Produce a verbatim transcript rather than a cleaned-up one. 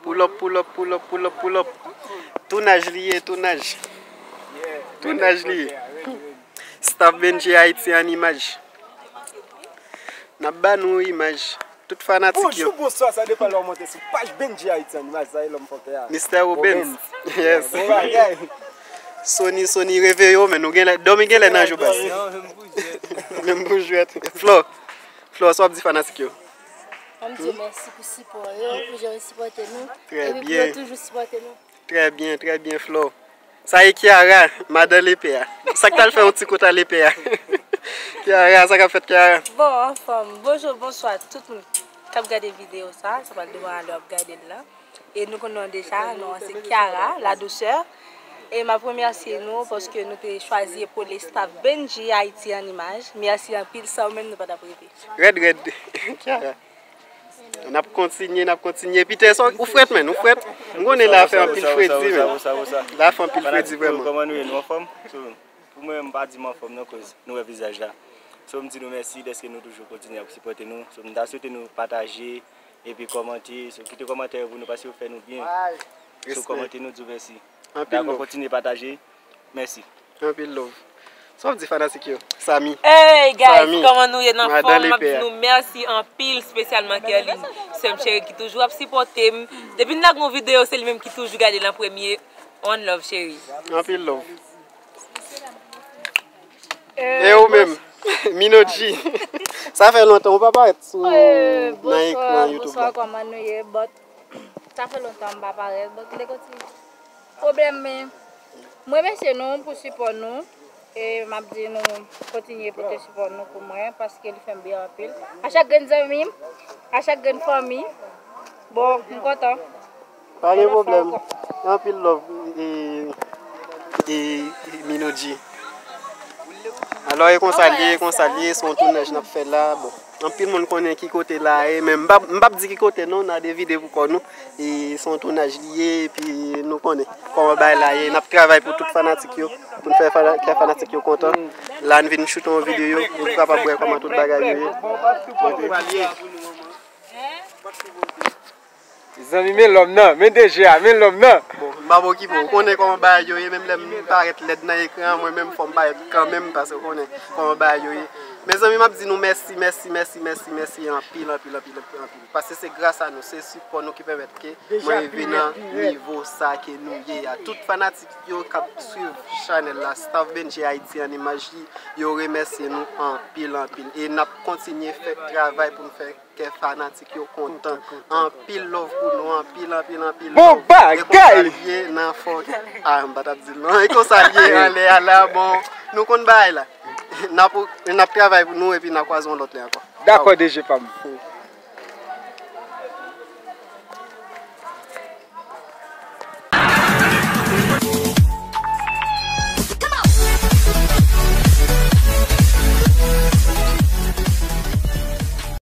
Pull up, pull up, pull up, pull up, pull up. Tounaj li ye, tounaj. Tounaj li ye. Staff Benji Haiti an imaj. N ap ba nou imaj. Tout fanatik yo. Bonjou, bonswa, sa depann lè w monte sou paj Benji Haiti an imaj, sa e lòm fòkè a. Mistè Obens. Obens. Yes. Bon bagay. Sony, Sony, reveye w, men nou genlè, dòmi genlè nan jou baz. Non, menm pou jwèt. Menm pou jwèt. Flo, Flo, sa w ap di fanatik yo? M ap di yo mèsi pou sipò yo, pou jan yo sipòte nou. Trè byen. Epi pou yo toujou sipòte nou. Trè byen, trè byen, Flo. Sa e Kiara, madan Lepè a. Sa k t al fè yon ti kout a Lepè a? Kiara, sa k ap fèt, Kiara? Bon, anfòm. Bonjou, bonswa tout moun k ap gade videyo sa. Sa pral devan a lè w ap gade l la. E nou konnen w deja, non an se Kiara, la douceur. E m ap remèsye nou paske nou te chwazi epole staff Benji Haiti an imaj. Mèsi anpil, san ou menm nou pa t ap rive. Rèd, rèd, Kiara. N ap kontinye, n ap kontinye. Pite, sa, ou frèt, menn, ou frèt. M konnen la fè anpil fredi, menn. La fè anpil fredi, vrèman. Kòman nou ye? Nou anfòm? So, pou mwen, m pa di m anfòm, non, koz nou wè vizaj la. So, m di nou mèsi dèske nou toujou kontinye ap sipòte nou. So, m ta swete nou pataje, epi kòmante. So, kite kòmantè yo pou nou, paske yo fè nou byen. So, kòmante nou, di w mèsi. Anpil love. Dakò, kontinye pataje. Mèsi. Anpil love. Sa w ap di fanatik yo? Samy. Hey guys, Samy, kòman nou ye nan fòm? M ap di nou mèsi anpil, espesyalman Kerline, sè m cheri ki toujou ap sipòte m. Depi m lage yon videyo, se li menm ki toujou gade l an premye. One love, cheri. Anpil love. E ou menm, Minoji? Sa fè lontan ou pa parèt sou, nan ekran YouTube la. Bonswa, kòman nou ye? But Sa fè lontan m pa parèt, donk m te kontinye. Pwoblèm, men, m remèsye nou pou sipò nou. E m ap di nou kontinye pote sipò nou pou mwen, paske li fè m byen anpil. A chak grenn zanmi m, a chak grenn fanmi, bon, m kontan. Pa gen pwoblèm. Anpil love, e, e, Minoji. Alò, e konsa l ye, e konsa l ye, se yon tounaj n ap fè la, bon. Anpil moun konnen ki kote la ye, men m p ap, m p ap di ki kote non, n a devide pou kò nou. E se yon tounaj li ye, epi nou konnen kòman bagay la ye. N ap travay pou tout fanatik yo, pou n fè fana-, kè fanatik yo kontan. La n vin choute yon videyo, pou nou kapab wè kòman tout bagay yo ye. Zanmi, men lòm nan, men D J a, men lòm nan. Bon, m ap okipe w. Ou konnen kòman bagay yo ye, menm lè m parèt lèd nan ekran an, mwen menm fò m parèt kanmenm, paske ou konnen kòman bagay yo ye. Mezanmi, m ap di nou mèsi, mèsi, mèsi, mèsi, mèsi, anpil, anpil, anpil, anpil, anpil. Paske se gras a nou, se sipò nou ki pèmèt ke mwen rive nan nivo sa ke nou ye a. Tout fanatik yo k ap swiv chanèl la, staff Benji Haiti an imaj li, yo remèsye nou anpil, anpil. E n ap kontinye fè travay pou n fè kè fanatik yo kontan. Anpil love pou nou, anpil, anpil, anpil love. Bon bagay! E konsa l ye nan fòk. Ah, m pa t ap di l non. E konsa l ye anlè a la, bon, nou konn bagay la. N ap, n ap travay pou nou epi n a kwaze yon lòt lè ankò. Dakò, D J pa m.